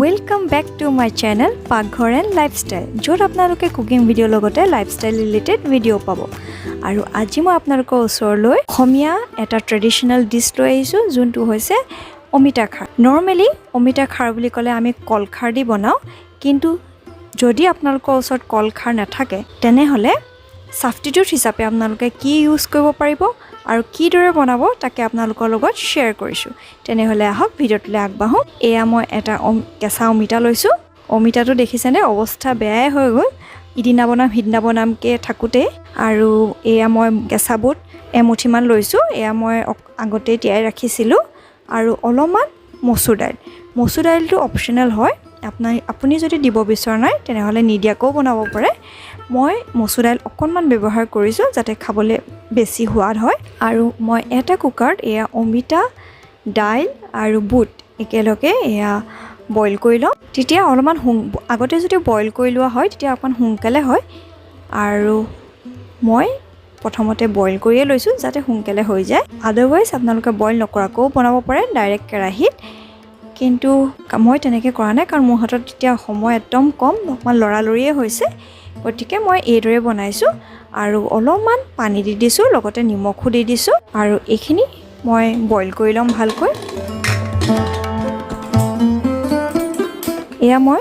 Welcome back to my channel Pakghar and lifestyle, য'ত আপোনালোকে cooking ভিডিঅ'ৰ লগতে লাইফষ্টাইল ৰিলেটেড ভিডিঅ' পাব। আৰু আজি মই আপোনালোকৰ ওচৰলৈ অসমীয়া এটা ট্ৰেডিশ্যনেল ডিছ লৈ আহিছোঁ, যোনটো হৈছে অমিতা খাৰ। নৰ্মেলি অমিতা খাৰ বুলি ক'লে আমি কলখাৰ দি বনাওঁ, কিন্তু যদি আপোনালোকৰ ওচৰত কলখাৰ নাথাকে, তেনেহ'লে ছাবষ্টিটিউট হিচাপে আপোনালোকে কি ইউজ কৰিব পাৰিব আৰু কিদৰে বনাব, তাকে আপোনালোকৰ লগত শ্বেয়াৰ কৰিছোঁ। তেনেহ'লে আহক, ভিডিঅ'টোলৈ আগবাঢ়োঁ। এয়া মই এটা কেঁচা অমিতা লৈছোঁ। অমিতাটো দেখিছেনে, অৱস্থা বেয়াই হৈ গ'ল ইদিনা বনাম সিদিনা বনামকৈ থাকোঁতেই। আৰু এয়া মই কেঁচা বুট এমুঠিমান লৈছোঁ। এয়া মই আগতেই তিয়াই ৰাখিছিলোঁ। আৰু অলপমান মচুৰ দাইল। মচুৰ দাইলটো অপশ্যনেল হয়, আপুনি যদি দিব বিচৰা নাই, তেনেহ'লে নিদিয়াকৈও বনাব পাৰে। মই মচুৰ দাইল অকণমান ব্যৱহাৰ কৰিছোঁ, যাতে খাবলৈ বেছি সোৱাদ হয়। আৰু মই এটা কুকাৰত এয়া অমিতা, দাইল আৰু বুট একেলগে এয়া বইল কৰি ল'ম। তেতিয়া অলপমান আগতে যদি বইল কৰি লোৱা হয়, তেতিয়া অকণমান সোনকালে হয়। আৰু মই প্ৰথমতে বইল কৰিয়ে লৈছোঁ, যাতে সোনকালে হৈ যায়। আদাৰৱাইজ আপোনালোকে বইল নকৰাকৈও বনাব পাৰে ডাইৰেক্ট কেৰাহীত, কিন্তু মই তেনেকৈ কৰা নাই, কাৰণ মোৰ হাতত তেতিয়া সময় একদম কম, অকণমান লৰালৰিয়ে হৈছে। গতিকে মই এইদৰে বনাইছোঁ। আৰু অলপমান পানী দি দিছোঁ, লগতে নিমখো দি দিছোঁ। আৰু এইখিনি মই বইল কৰি ল'ম ভালকৈ। এয়া মই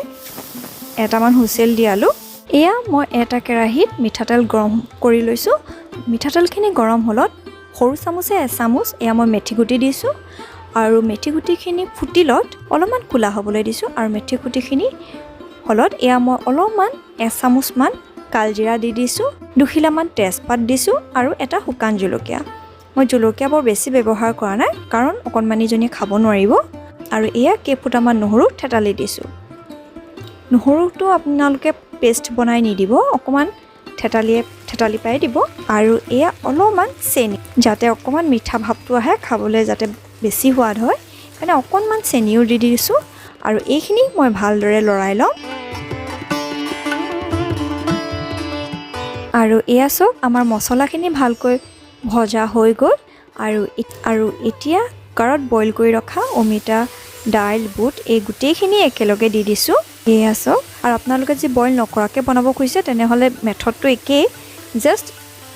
এটামান হুইচেল দিয়ালোঁ। এয়া মই এটা কেৰাহীত মিঠাতেল গৰম কৰি লৈছোঁ। মিঠাতেলখিনি গৰম হ'লত সৰু চামুচে এচামুচ এয়া মই মেথি গুটি দিছোঁ। আৰু মেথি গুটিখিনি ফুটিলত অলপমান ক'লা হ'বলৈ দিছোঁ। আৰু মেথি গুটিখিনি হ'লত এয়া মই অলপমান এচামুচমান কালজিৰা দি দিছোঁ, দুখিলামান তেজপাত দিছোঁ আৰু এটা শুকান জলকীয়া। মই জলকীয়া বৰ বেছি ব্যৱহাৰ কৰা নাই, কাৰণ অকণমানিজনীয়ে খাব নোৱাৰিব। আৰু এয়া কেইফুটামান নহৰু থেতালি দিছোঁ। নহৰুটো আপোনালোকে পেষ্ট বনাই নিদিব, অকণমান থেতালি পাই দিব। আৰু এয়া অলপমান চেনি, যাতে অকণমান মিঠা ভাৱটো আহে, খাবলৈ যাতে বেছি সোৱাদ হয়, সেইকাৰণে অকণমান চেনিও দি দিছোঁ। আৰু এইখিনি মই ভালদৰে লৰাই ল'ম। আৰু এয়া চাওক, আমাৰ মছলাখিনি ভালকৈ ভজা হৈ গ'ল। আৰু এতিয়া কুকাৰত বইল কৰি ৰখা অমিতা, দাইল, বুট এই গোটেইখিনি একেলগে দি দিছোঁ। এয়া চাওক। আৰু আপোনালোকে যদি বইল নকৰাকৈ বনাব খুজিছে, তেনেহ'লে মেথডটো একেই। জাষ্ট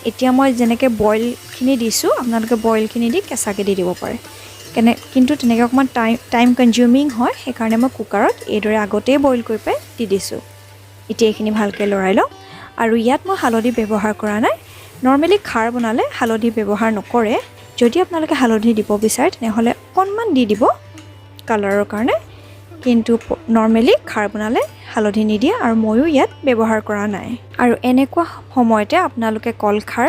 এতিয়া মই যেনেকৈ বইলখিনি দিছোঁ, আপোনালোকে বইলখিনি দি কেঁচাকৈ দি দিব পাৰে। কিন্তু তেনেকৈ অকণমান টাইম কনজিউমিং হয়, সেইকাৰণে মই কুকাৰত এইদৰে আগতেই বইল কৰি পেলাই দি দিছোঁ। এতিয়া এইখিনি ভালকৈ লৰাই লওঁ। আৰু ইয়াত মই হালধি ব্যৱহাৰ কৰা নাই। নৰ্মেলি খাৰ বনালে হালধি ব্যৱহাৰ নকৰে। যদি আপোনালোকে হালধি দিব বিচাৰে, তেনেহ'লে অকণমান দি দিব কালাৰৰ কাৰণে, কিন্তু নৰ্মেলি খাৰ বনালে হালধি নিদিয়ে আৰু ময়ো ইয়াত ব্যৱহাৰ কৰা নাই। আৰু এনেকুৱা সময়তে আপোনালোকে কলখাৰ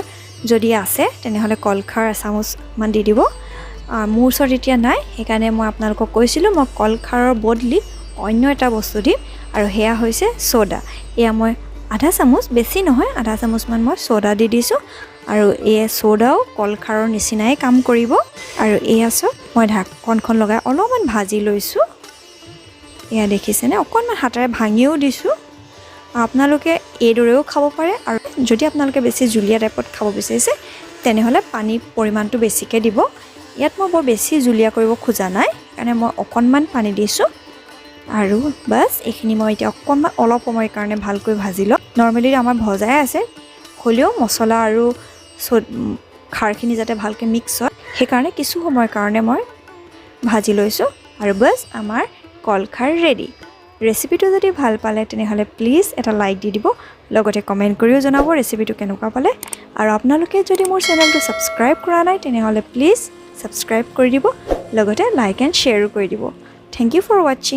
যদি আছে, তেনেহ'লে কলখাৰ এচামুচমান দি দিব। মোৰ ওচৰত এতিয়া নাই, সেইকাৰণে মই আপোনালোকক কৈছিলোঁ, মই কলখাৰৰ বদলি অন্য এটা বস্তু দিম আৰু সেয়া হৈছে চ'ডা। এয়া মই আধা চামুচ, বেছি নহয়, আধা চামুচমান মই চ'ডা দি দিছোঁ। আৰু এই চ'ডাও কলখাৰৰ নিচিনাই কাম কৰিব। আৰু এয়া চাওক, মই ঢাকনখন লগাই অলপমান ভাজি লৈছোঁ। এয়া দেখিছেনে, অকণমান হাতেৰে ভাঙিও দিছোঁ। আপোনালোকে এইদৰেও খাব পাৰে আৰু যদি আপোনালোকে বেছি জুলীয়া টাইপত খাব বিচাৰিছে, তেনেহ'লে পানীৰ পৰিমাণটো বেছিকৈ দিব। ইয়াত মই বৰ বেছি জুলীয়া কৰিব খোজা নাই, সেইকাৰণে মই অকণমান পানী দিছোঁ। আৰু বাছ, এইখিনি মই এতিয়া অকণমান অলপ সময়ৰ কাৰণে ভালকৈ ভাজি ল'ম। নৰ্মেলি আমাৰ ভজাই আছে, হ'লেও মছলা আৰু খাৰখিনি যাতে ভালকৈ মিক্স হয়, সেইকাৰণে কিছু সময়ৰ কাৰণে মই ভাজি লৈছোঁ। আৰু বাছ, আমাৰ কলখাৰ ৰেডি। ৰেচিপিটো যদি ভাল পালে, তেনেহ'লে প্লিজ এটা লাইক দি দিব, লগতে কমেণ্ট কৰিও জনাব ৰেচিপিটো কেনেকুৱা পালে। আৰু আপোনালোকে যদি মোৰ চেনেলটো ছাবস্ক্ৰাইব কৰা নাই, তেনেহ'লে প্লিজ ছাবস্ক্ৰাইব কৰি দিব, লগতে লাইক এণ্ড শ্বেয়াৰো কৰি দিব। Thank you for watching.